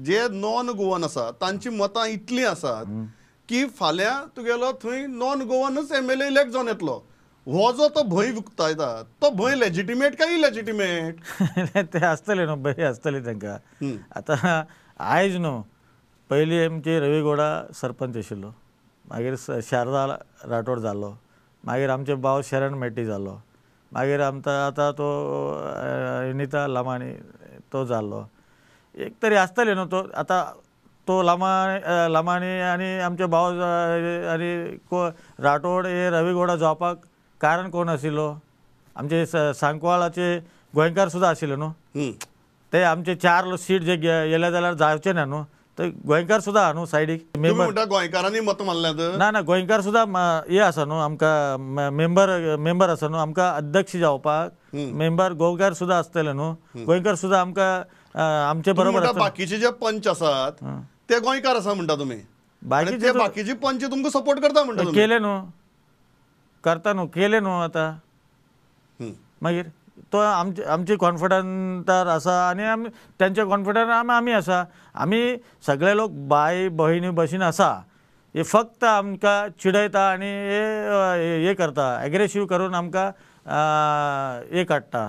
जे non Goan आसा तांची मतां इतलीं आसात की फाल्यां तुगेलो थंय नॉन गोवनच एमएलए इलेक्ट जावन येतलो. हो जो तो भंय उक्तायता तो भंय लेजिटिमेट काय इलेजिटिमेट? ते आसतले न्हू, भंय आसतले तांकां. आतां आयज न्हू, पयलीं आमचे रवी गौडा सरपंच आशिल्लो, मागीर शारदा राठोड जालो, मागीर आमचे भाव शरण मेटी जालो, मागीर आमकां आतां तो अनिता लामाणी तो जालो. एक तरी आसतले न्हू तो. आतां तो लामाणी आनी आमचे भाव आनी राठोड हे रवी गौडा जावपाक कारण कोण आशिल्लो? आमचे सांकवाळाचे गोंयकार सुद्दां आशिल्ले न्हू. ते आमचे 4 सीट जे येले जाल्यार जावचे ना न्हू, ते गोंयकार सुद्दां आहा न्हू सायडीक. म्हणटा गोंयकारांनी मत मारल्यात ना ना, गोंयकार सुद्दां हे आसा न्हू, आमकां मेंबर आसा न्हू, आमकां अध्यक्ष जावपाक मेंबर गोंयकार सुद्दां आसतले न्हू. गोंयकार सुद्दां आमकां आमचे बरोबर. बाकीचे जे पंच आसात ते गोंयकार आसा म्हणटा तुमी, बाकीचे बाकीचे पंच तुमकां सपोर्ट करता म्हणटा? केले न्हू, करता न्हू, केले न्हू आतां. मागीर तो आमचे आमची कॉन्फिडंटार आसा आनी आमी तेंच्या कॉन्फिडंटार आमी आसा. आमी सगळे लोक बाय भयणी भशेन आसा. हे फक्त आमकां चिडयता आनी हे हे करता, एग्रेसीव करून आमकां हे काडटा.